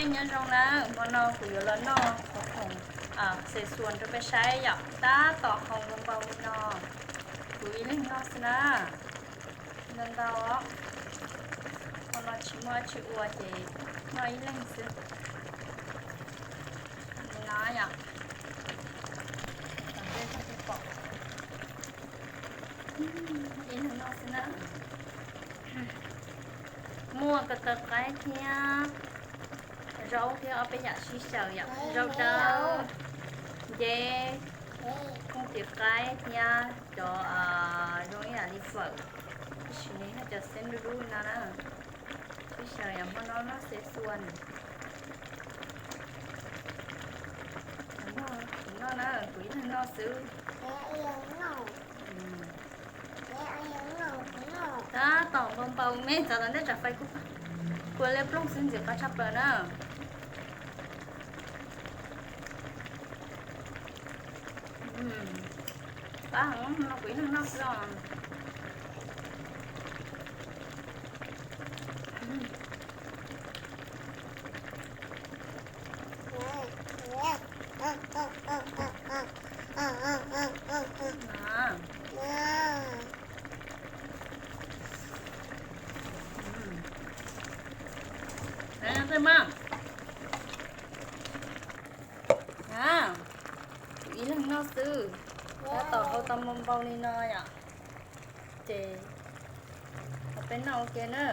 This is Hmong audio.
Nyob zoo na, hmo no kuv yuav los noj qhov khoom Szechuan rau peb saib yom, tab tom hau npau npau li no. Kuv ib leeg noj xwb na, ntau ntau os. Hmo no tsis muaj dab tsi ua ces noj ib leeg xwb. Li no yom, kom peb tog pom. Ib leeg noj xwb na. Muaj ko taw qaib thiab zaub thiab ob peb yam sib xyaw yom, zaub dawb, nceb, kooj tis qaib thiab cov zoo ib yam li fawm, tab sis nws yog cov xeeb dub dub li no na. Sib xyaw yom, hmo no noj Szechuan. Kuv noj na, kuv ib leeg noj xwb. Tab tom npau npau me txav tom ntej tsam fais kuv, kuv liab plooj xwb ntxim qab tshaj plaws na. Qab heev no kuv ib leeg noj xwb os. Kuv ib leeg noj xwb, tab tom hau tau npau npau li no yom. Ces peb noj ua ke na.